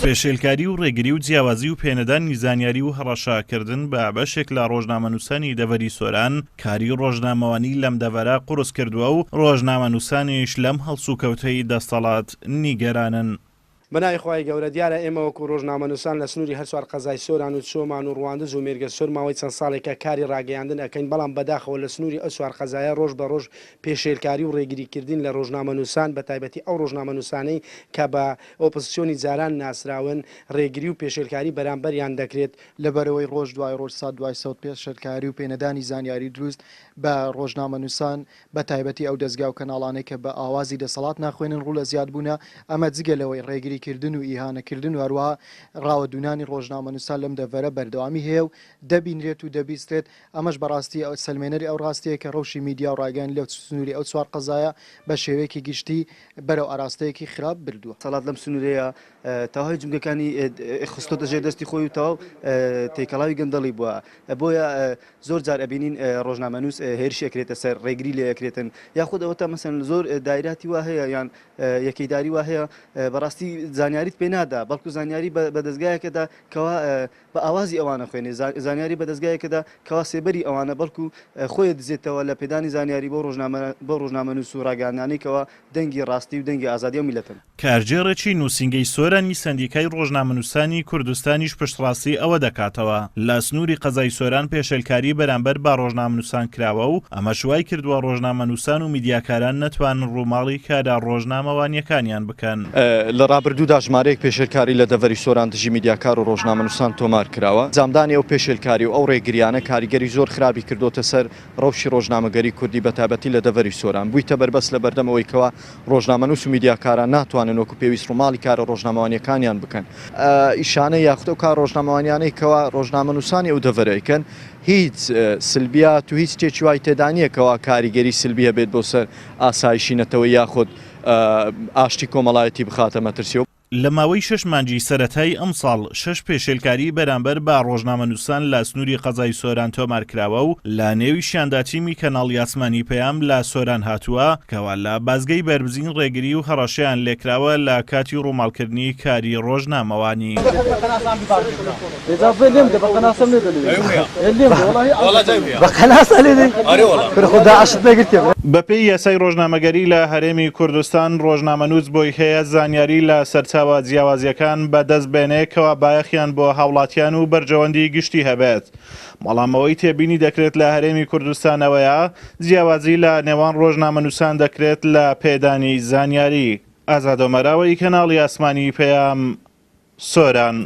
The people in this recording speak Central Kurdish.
پێشێلکاری و ڕێگری و جیاوازی و پێنەدانی زانیاری و هەڕەشەکردن بە بەشێک لە ڕۆژنامەنووسانی دەڤەری سۆران کاری ڕۆژنامەوانی لەم دەڤەرە قورس کردووە و ڕۆژنامەنووسانیش لەم هەڵسوکەوتەی دەستەڵات نیگەرانن. بەناوی خوای گەورە، دیارە ئێمە وەکو ڕۆژنامەنووسان لە سنووری هەرچوار قەزای سۆران و چۆمان و ڕواندز و مێرگەسۆر ماوەی چەند ساڵێکە کاری ڕاگەیاندن ئەکەین بەڵام بەداخەوە لە سنووری ئەو چوار قەزایە ڕۆژ بە ڕۆژ پێشێلکاری و ڕێگریکردن لە ڕۆژنامەنووسان بەتایبەتی ئەو ڕۆژنامەنووسانەی کە بە ئۆپزسیۆنی جاران ناسراون ڕێگری و پێشێلکاری بەرامبەریان دەکرێت. لەبەرئەوەی ڕۆژ دوای ڕۆژ سات دوای سات پێشێلکاری و پێنەدانی زانیاری دروست بە ڕۆژنامەنووسان بە تایبەتی ئەو دەزگا و کەناڵانەی کە بە ئاوازی دەسەڵات ناخوێنن ڕوو لە زیادبوونە، ئەمە جگە لەوەی ڕێگریکردن و ئیهانەکردن و هەروەها ڕاوەدوونانی ڕۆژنامەنووسان لەم دەڤەرە بەردەوامی هەیە و دەبینرێت و دەبیسترێت، ئەمەش بەڕاستی سەلمێنەری ئەو ڕاستییە کە ڕەوشی میدیا و ڕاگەیاندن لە سنووری ئەو چوار قەزایە بە شێوەیەکی گشتی بەرەو ئاراستەیەکی خراپ بردووە. دەسەڵات لەم سنوورەیە تەواوی جومگەکانی خستۆتە ژێر دەستی خۆی و تەواو تێکەڵاوی گەندەڵی بووە، بۆیە زۆر جار ئەبینین ڕۆژنامەنووس هێرشی ئەکرێتە سەر، ڕێگری لێ ئەکرێتن، یاخود ئەوەتا مەسەلەن زۆر دایراتی وا هەیە یان یەکەی داری وا هەیە بەڕاستی زانیاریت پێ نادا، بەڵکو زانیاری بە دەزگایەکەدا کەوا بە ئاوازی ئەوانە خوێنێ، زانیاری بە دەزگایەکەدا کەوا سێبەری ئەوانە، بەڵکو خۆی دزێتەوە لە پێدانی زانیاری بۆ ڕۆژنامە بۆ ڕۆژنامەنووس و ڕاگەیاندنانەی کەوا دەنگی ڕاستی و دەنگی ئازادی ئەو میللەتەن. کارگێڕێکی نووسینگەی سۆرانی سەندیکای ڕۆژنامەنووسانی کوردستانیش پشتڕاستی ئەوە دەکاتەوە، لە سنووری قەزای سۆران پێشێلکاری بەرامبەر بە ڕۆژنامەنووسان کراوە و ئەمەش وایکردووە ڕۆژنامەنووسان و میدیاکاران نەتوانن ڕووماڵی کارە ڕۆژنامەوانییەکانیان بکەن. لە ڕابردوودا ژمارەیەک پێشێلکاری لە دەڤەری سۆران دژی میدیاکار و ڕۆژنامەنووسان تۆمار کراوە. ئەنجامدانی ئەو پێشێلکاری و ئەو ڕێگرییانە کاریگەری زۆر خراپی کردۆتە سەر ڕەوشی ڕۆژنامەگەری کوردی بەتایبەتی لە دەڤەری سۆران بوویتە بەربەست لە بەردەم ئەوەی کەوا ڕۆژنامەنووس و میدیاکاران ناتوانن وەکو پێویست ڕووماڵی کارە ڕۆژنامەوانییەکانیان بکەن. ئیشانە یاخود ئەو کارە ڕۆژنامەوانیانەی کەوا ڕۆژنامەنووسانی ئەو دەڤەرە ئەیکەن هیچ سلبیات و هیچ شتێکی وای تێدا نییە کەوا کاریگەری سلبی هەبێت بۆ سەر ئاسایشی نەتەوەیی یاخود ئاشتی کۆمەڵایەتی بخاتە مەترسیەوە. لە ماوەی شەش مانگی سەرەتای ئەمساڵ شەش پێشێلکاری بەرامبەر بە ڕۆژنامەنووسان لە سنووری قەزای سۆران تۆمارکراوە و لە نێویشیاندا تیمی کەناڵی ئاسمانی پەیام لە سۆران هاتووە کەوا لە بازگەی بەربزین ڕێگری و هەڕەشەیان لێکراوە لە کاتی ڕووماڵکردنی کاری ڕۆژنامەوانی. بەپێی یاسای ڕۆژنامەگەری لە هەرێمی کوردستان، ڕۆژنامەنووس بۆی هەیە زانیاری لە سەرچاوە جیاوازییەکان بەدەست بێنێ کەوا بایەخیان بۆ هاوڵاتیان و بەرژەوەندی گشتی هەبێت. بەڵام ئەوەی تێبینی دەکرێت لە هەرێمی کوردستان ئەوەیە جیاوازی لە نێوان ڕۆژنامەنووسان دەکرێت لە پێدانی زانیاری. ئازاد ئۆمەراوەی، کەناڵی ئاسمانی پەیام، سۆران.